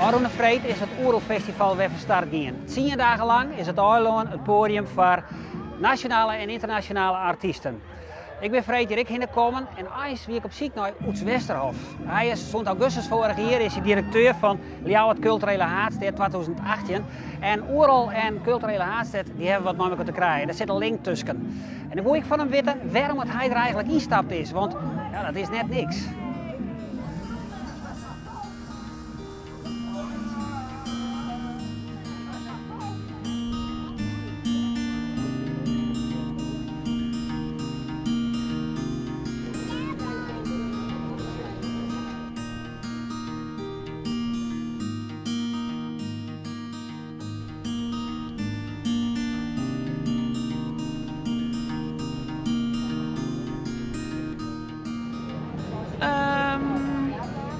Ofrûne freed is it Oerolfestival wer fan start gien. Tsien dagen lang is it eilân it poadium foar nasjonale en ynternasjonale artysten. Ik bin freed hjir ek hinne kommen en eins wie ik op syk nei Oeds Westerhof. Hy is sûnt augustus foarich jier is hy direkteur fan Ljouwert Kulturele Haadstêd 2018. En Oerol en Kulturele Haadstêd dy hawwe wat mei mekoar te krijen. Der sit in link tusken. En dan woe ik fan him witte wêrom it hy der eigenlik ynstapt is, want ja, dat is net niks.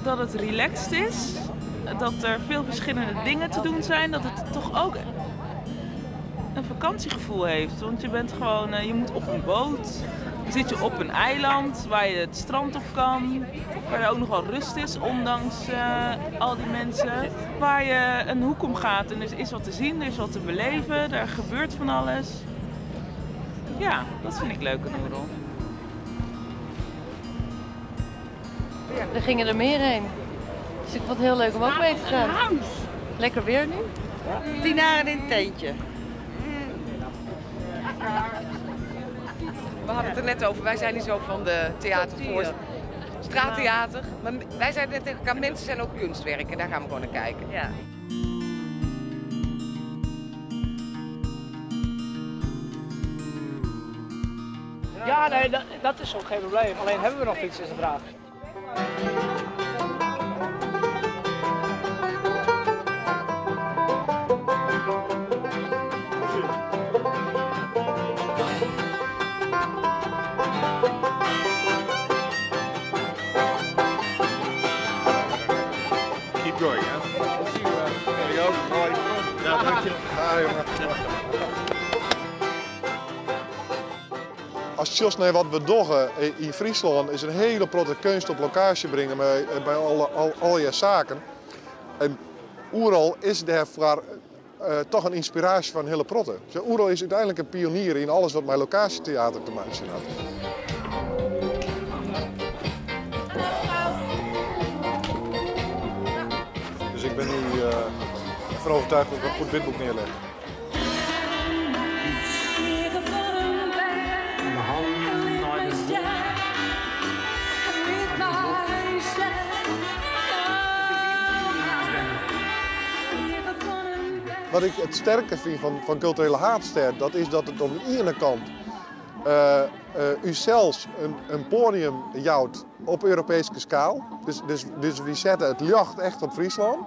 Dat it relaxed is, dat der veel verschillende dingen te doen zijn, dat het toch ook een vakantiegevoel heeft. Want je bent gewoon, eh, je moet op een boot, zit je op een eiland waar je het strand op kan, waar er ook nog wel rust is, ondanks eh, al die mensen. Waar je een hoek om gaat en er is wat te zien, er is wat te beleven, er gebeurt van alles. Ja, dat vind ik leuk aan Oerol. Er gingen er meer heen. Dus ik vond het heel leuk om ook mee te gaan. Lekker weer nu. 10 dagen in het tentje. We hadden het er net over, wij zijn niet zo van de theatervoor, straattheater. Maar wij zeiden net tegen elkaar, mensen zijn ook kunstwerken, daar gaan we gewoon naar kijken. Ja. Ja, nee, dat is ook geen probleem. Alleen hebben we nog fietsen is de vraag. Keep going, hè? There you go. Hoi. Ja, dank je. Hi, jongen. As sjochst nei wat we dogge yn Fryslân is in hiele protte keunst op lokaasje bringe by allegear saken. En Oerol is dêrfoar toch in ynspiraasje foar in hiele protte. Oerol is úteinlik in pionier yn alles wat mei lokaasjeteater te meitsjen hat. Dus ik ben nu ervan overtuigd dat ik een goed witboek neerleg. Wat ik it sterke fyn fan Kulturele Haadstêd, dat is dat it oan de iene kant ússels in poadium jout op Europeeske skaal. Dus wy sette it ljocht echt op Fryslân.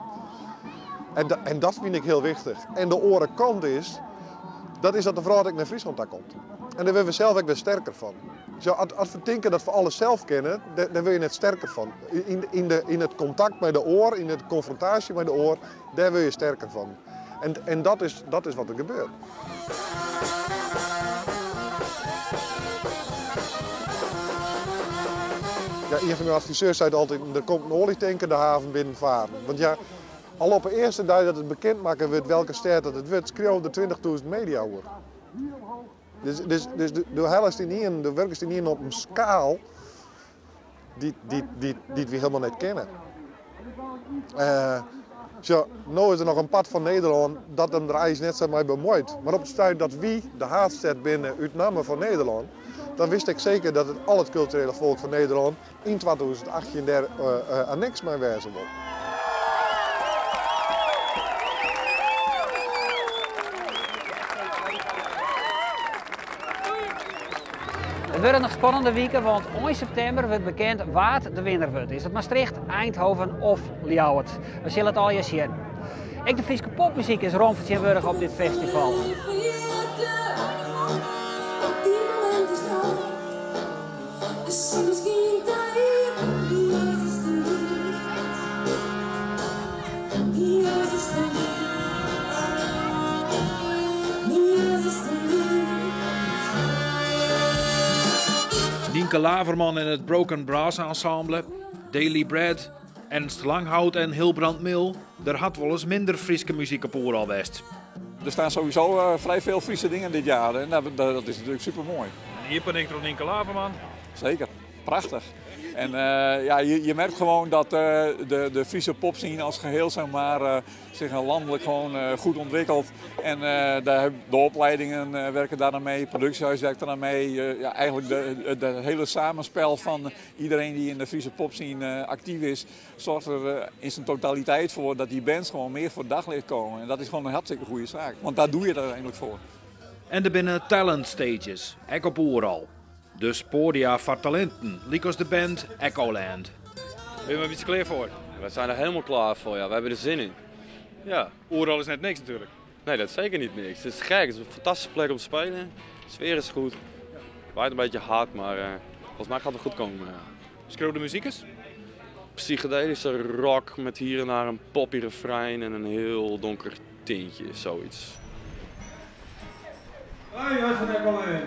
En dat fyn ik hiel wichtich. En de oare kant is, dat is dat de wrâld ek nei Fryslân ta komt. En dêr wurde we sels ek wer sterker fan. So, as we tinke dat we alles sels kinne, dêr wurde je net sterker fan. Yn it kontakt mei de oar, yn de konfrontaasje mei de oar, dêr wurde je sterker fan. En dat is wat der gebeurt. Ja, ien fan myn adviseurs seit altyd, der komt in oaljetanker de haven binnenfaren. Want ja, al op 'e earste dei dat it bekend makke wurdt welke stêd dat it wurdt, skriuwe der 20.000 media oer. Dus do hellest ynienen, do wurkest ynienen op in skaal dy't wy hielendal net kenne. Sjoch, no is der noch in part fan Nederlân dat him der eins net sa mei bemuoit. Mar op it stuit dat wy de haadstêd binne út namme fan Nederlân, dan wist ik seker dat it al it kulturele folk fan Nederlân yn 2018 dêr anneks mei wêze wol. It wurde noch spannende wiken, want ein septimber wurdt bekend wa't de winner wurdt. Is it Maastricht, Eindhoven of Ljouwert? We sille it allegear sjen. Ek de Fryske popmuzyk is rom fertsjintwurdige op dit festival. Nynke Laverman en it Broken Brass Ensemble, Daily Bread. Ernst Langhout en Hilbrand Mil, der hat wolris minder Fryske muzyk op Oerol west. Er staan sowieso vrij veel Friese dingen dit jaar en dat is natuurlijk super mooi. Een iepening troch Nynke Laverman. Zeker, prachtig. En ja, je merkt gewoon dat de Friese popscene als geheel zeg maar, zich landelijk gewoon goed ontwikkelt. En daar de opleidingen werken daar aan mee, het productiehuis werkt daar aan mee. Ja, eigenlijk de hele samenspel van iedereen die in de Friese popscene actief is, zorgt er in zijn totaliteit voor dat die bands gewoon meer voor het daglicht komen. En dat is gewoon een hartstikke goede zaak, want daar doe je het uiteindelijk voor. En der binne talent stages, ek op Oerol. Dus podia foar talinten, lykas de band Echoland. Ben je er een beetje klaar voor? We zijn er helemaal klaar voor, ja. We hebben er zin in. Ja. Oerol is net niks natuurlijk. Nee, dat is zeker niet niks. Het is gek, het is een fantastische plek om te spelen. De sfeer is goed. Het waait een beetje hard, maar volgens mij gaat het goed komen. Ja. Schreeuw de muziek eens? Psychedelische rock met hier en daar een poppy refrein en een heel donker tintje, zoiets. Hoi, wij zijn Echoland.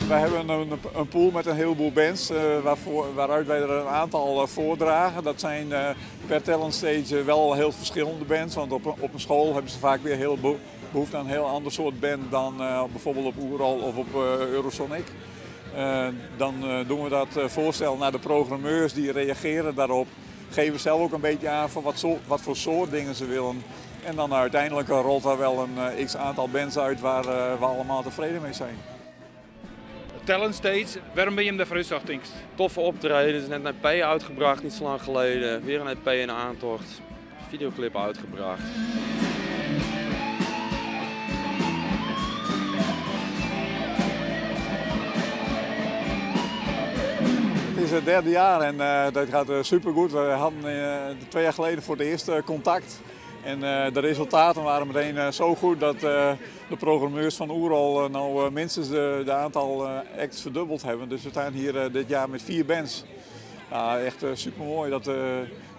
Wij hebben een pool met een heleboel bands waaruit wij er een aantal voordragen. Dat zijn per talent stage wel heel verschillende bands, want op een school hebben ze vaak weer heel behoefte aan een heel ander soort band dan bijvoorbeeld op Oerol of op Eurosonic. Dan doen we dat voorstel naar de programmeurs, die reageren daarop. Geven zelf ook een beetje aan van wat voor soort dingen ze willen. En dan uiteindelijk rolt daar wel een x aantal bands uit waar we allemaal tevreden mee zijn. Talent Stage, waarom ben je hem daarvoor uitzocht, Tinkst? Toffe optreden, er is net een EP uitgebracht, niet zo lang geleden. Weer een EP in aantocht, videoclip uitgebracht. Het is het derde jaar en dat gaat supergoed. We hadden 2 jaar geleden voor het eerst contact. En de resultaten waren meteen zo goed dat de programmeurs van Oerol nou minstens de aantal acts verdubbeld hebben. Dus we staan hier dit jaar met 4 bands. Ja, echt supermooi dat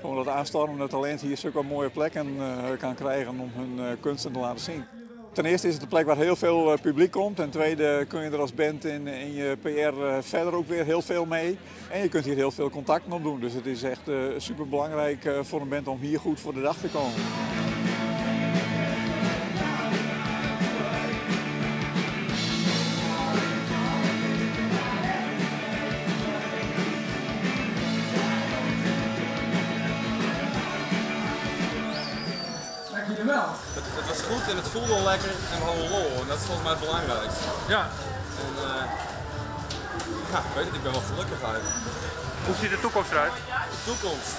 gewoon dat aanstormende talent hier zulke mooie plekken kan krijgen om hun kunsten te laten zien. Ten eerste is het een plek waar heel veel publiek komt. Ten tweede kun je er als band in je PR verder ook weer heel veel mee. En je kunt hier heel veel contacten op doen. Dus het is echt superbelangrijk voor een band om hier goed voor de dag te komen. Dank jullie wel. Het was goed en het voelde al lekker en we hadden lol. En dat is volgens mij het belangrijkste. Ik weet het, ik ben wel gelukkig eigenlijk. Hoe ziet de toekomst eruit? De toekomst?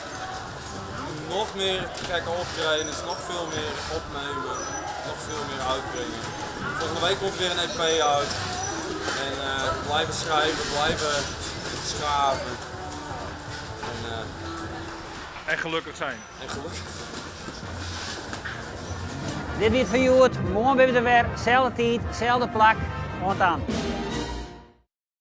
Nog meer gekke optredens, nog veel meer opnemen, nog veel meer uitbrengen. Volgende week komt weer een EP uit. En blijven schrijven, blijven schaven. En En gelukkig zijn. En gelukkig. Dit wie it foar hjoed. Moarn binne we der wer. Selde tiid, selde plak. Oant dan.